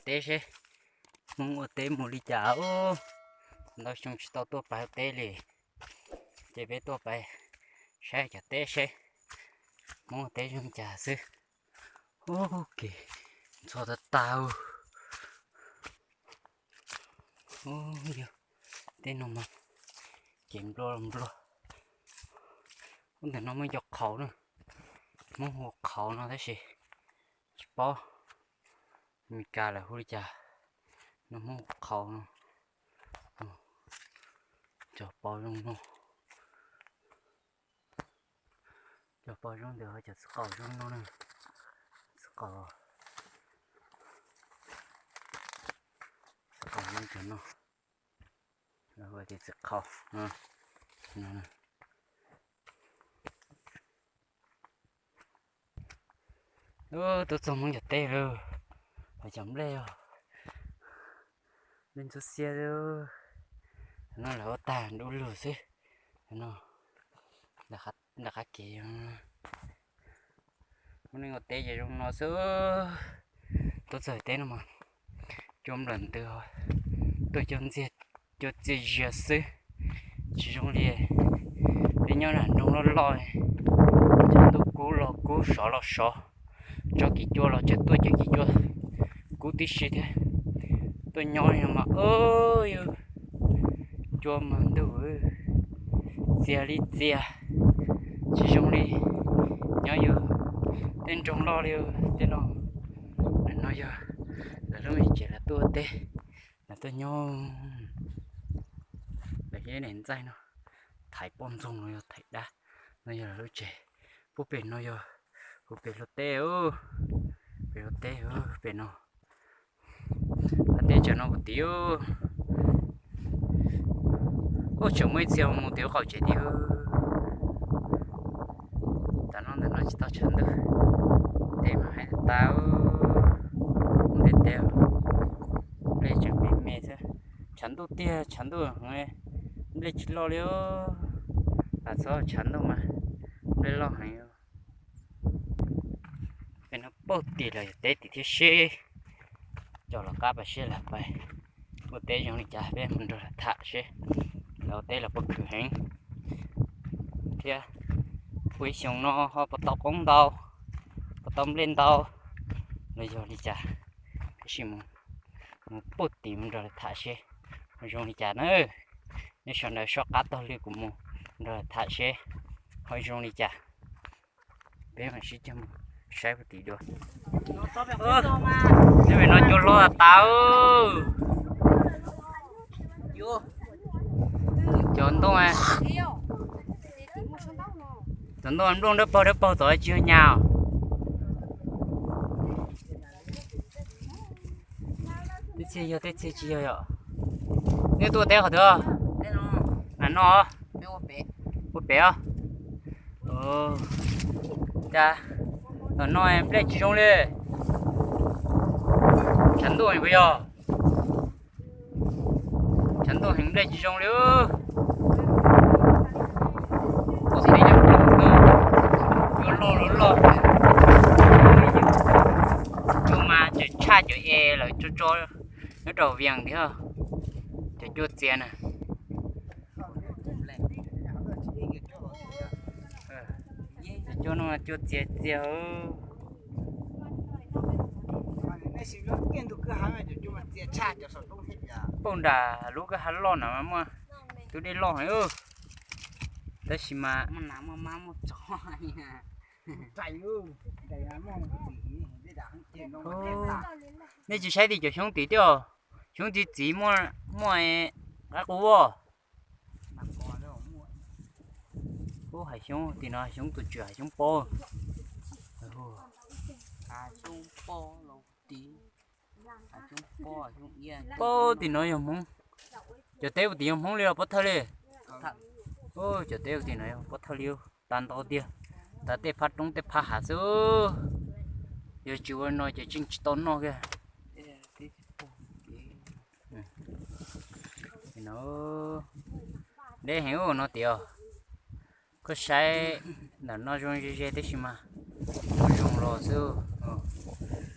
teb seb Hmoob ua teb mus li cas. Ntau xyoo tsis tau tuaj pais ua teb li, ces peb tuaj pais saib cov teb seb Hmoob ua teb zoo li cas xwb. Ub, kev ntxhov tag tag. Ub, yog tej no mas kev nplua los nplua. Ub, ntawm no muaj cov qhauv na, Hmoob hu qhauv no tab sis tsis paub Meskas lawv hu li cas. No Hmoob hu qhauv no. Cov pos zoo no, cov pos zoo ntawd ho cov txiv qaub zoo no na. Txiv qaub, txiv qaub zoo cov no, lawv hu tias txiv qaub no. Tuaj txog Hmoob cov teb lawm, hais cov nplej os, nplej ntxhua xiab xwb. No lawv ua tag nruj lug xwb. No, nram qab kev, Hmoob neej ua teb ces zoo no xwb. Tuaj txog teb no mas cua nplawm ntws, tuaj cua ntxiag, cua txias zias xwb, tsis zoo li peb nyob nram nroog loj loj, tshav ntuj kub los kub, sov los sov, tso kiv cua los tsam tuaj ces kiv cua kub tib si thiab. Tuaj nyob no mas, yus, cua mas ntuj, txias li txias, tsis zoo li nyob yus tej nroog loj li tej no. No yog lawv lub me tsev lawv tuaj ua teb, lawv tuaj nyob, lawv ib daim ntxaij no, thaiv poj ntxoog no yog thaiv dab, no yog lawv lub tsev. Puag pem no yog, puag pem luag teb, pem luag teb pem no. Hais tias tsam no kuv tiv, ub, tseem muaj ib txhia mus tiv qaum tsev tiag. Tam no ntawm no tsis tau tshav ntuj, teb mas haib tas, ntev teb, nplej tseem me me xwb. Tshav ntuj tiag, tshav ntuj heev, nplej tsis loj li. Lam txhob tshav ntuj mas nplej loj heev. Peb no puag tim los yog teb tim thiab seb, coj los qab pais seb lawv pais ua teb zoo li cas peb mus nrog lawv tham seb lawv ua teb lawv puas khwv heev thiab ua ib xyoo no ho puas tau qoob ntau, puas tau nplej ntau los yog li cas. Peb sim mus puag tim mus nrog lawv tham seb ho zoo li cas na. Nej sawv daws soj qab taug lw kuv mus nrog lawv tham seb ho zoo li cas. Peb mam sib cog mus saib puag tim dua. Nyob pem no cua hlob tas tas. Cov ntoo, cov ntoo nplooj dawb paug dawb paug tod tsis yog nyas. Tej txhia yog tej txhia tsis yog yom. Nej tuaj teb qhov twg? Nram no, ua pem os. Cas tom no nplej tsis zoo li. Tshav ntuj puas yog? Tshav ntuj heev nplej tsis zoo li. Tuaj teb no, cua loj loj, cua mas tseem tshaj cov es lawv tso tso nyob rau Vias thiab. Cov cua txias na. Cov cua no cua txias txias. Pauj nram lub kwj ha loj na mas muaj tub dej loj heev. Tab sis mas nej tsis saib tim cov xyoob tid thiab os. Xyoob txiv txiv muaj, muaj qab qus as. Ub, hav xyoob tim no xyoob tus tswm hav xyoob pob. Pob tim no yog Hmoob. Cov teb ua tim yog Hmoob li los Pob Thawj li? Ub, cov teb ua tim no yog Pob Thawj li, tas ntau tiag. Tas tej phab roob tej phab hav xwb. Yog tsis ua no ces tseem tsis tau noj kiag. Deb heev ua no tias, koj saib ntawm no zoo ze ze tib si mas zoo los xwb.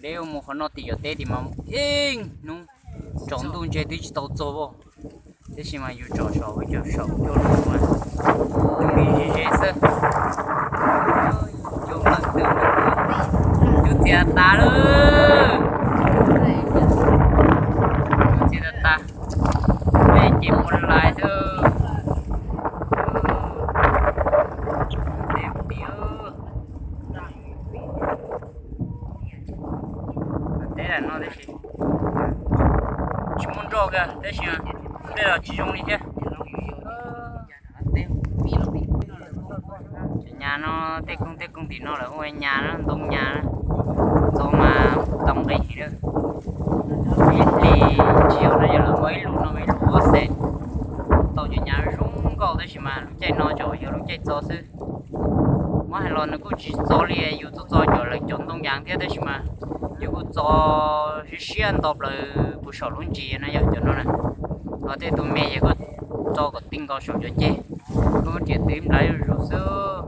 Deb mus qhov no tim cov teb tim mas ib hnub tsaus ntuj ntshe twb tsis tau txog as. Tab sis mas yus tsom saum cov saum cua los mas zoo li ze ze xwb. Cua nplawm twg, cua txias tas lawm. Cua txias tas tas, peb ces mus lais xwb. Teb lam no tab sis tsis muaj nroj kiag tab sis tej los tsis zoo li thiab. Cov nyas no, tej koog tej koog tim no lawv hu nyas na, ntoo nyas na. Ntxov mas tau nqi heev lawm. Ib hlis tsis yog no yog lawv muaj ib lub no mas ib lub ob xees. Tau cov nyas zoo nkauj tab sis mas lub caij no tsuas yog lub caij txo xwb. Muab hais los nws kuj tsis txo li yus txo txo cov lawv cov ntoo yas thiab tab sis mas yus kuj txo siab siab nto plaws puag saum lub ntsis na yom, cov no na. Ho tej tus me ces kuj txo kom ti nkaus saum cov ceg, kuj riam twv nplawm zuj zus xwb.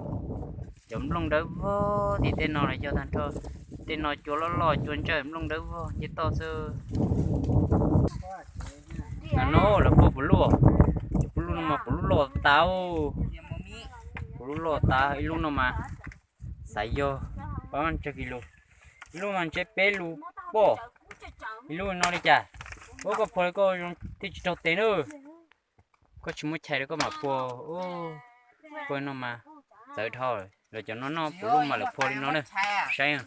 Cov nplooj dawb vog tim tej no los yog tag nrho. Tej no cua loj loj cua ntsawj nplooj dawb vog nce toj xwb. No lawv puag puv luj, cov puv luj no mas puv luj loj tas. Puv luj loj tas ib lub no mas xav yog pab tsawg kis lus, ib lub mas ntshe peb lus poj. Ib lub no li cas, ua koj puag koj zoo thiaj tsis raug tes na. Koj tsis muaj chaw li koj mam puag. Puag no mas txawv dhau. Lawv cov no noj puv luj mas lawv puag li no na. Saib,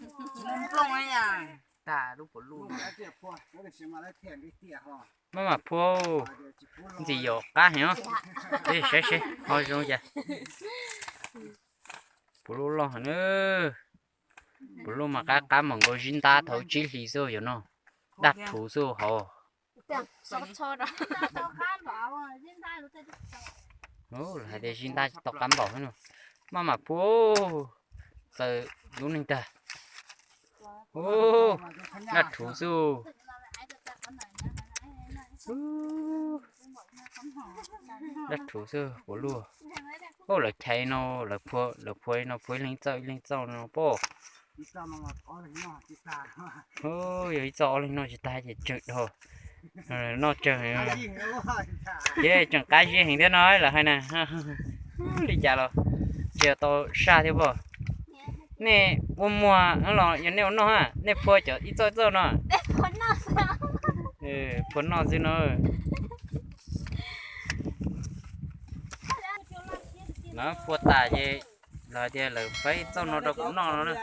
maj mam puag, ntxim yom qab heev. Saib seb ho zoo cas. Puv luj loj heev na. Puv luj mas qab qab mam nkaus zib ntab thaum tsib hlis xwb yom no. Daj rhuv xwb hauv. Lawv hais tias zib ntab tsis tau qab npaum no. Maj mam puag, txawm lub neeg tag. Daj rhuv xwb. Daj rhuv xwb puv luj. Lawv chais no, lawv puag li no puag ib leeg txauj ib leeg txauj no poj. Yog ib txauj ob leeg noj tsis tag ces tsawg dhau. Noj tsawg, ces tseem qab zib heev thiab no lawv hais na. Li cas los tsis tau saj thiab poj. Nej ua muag los yog nej ua noj, nej puag cov ib txauj ib txauj no. Puag noj xwb no. Lawv puag tas ces lawv hais tias lawv faib txauj no rau kuv noj no na.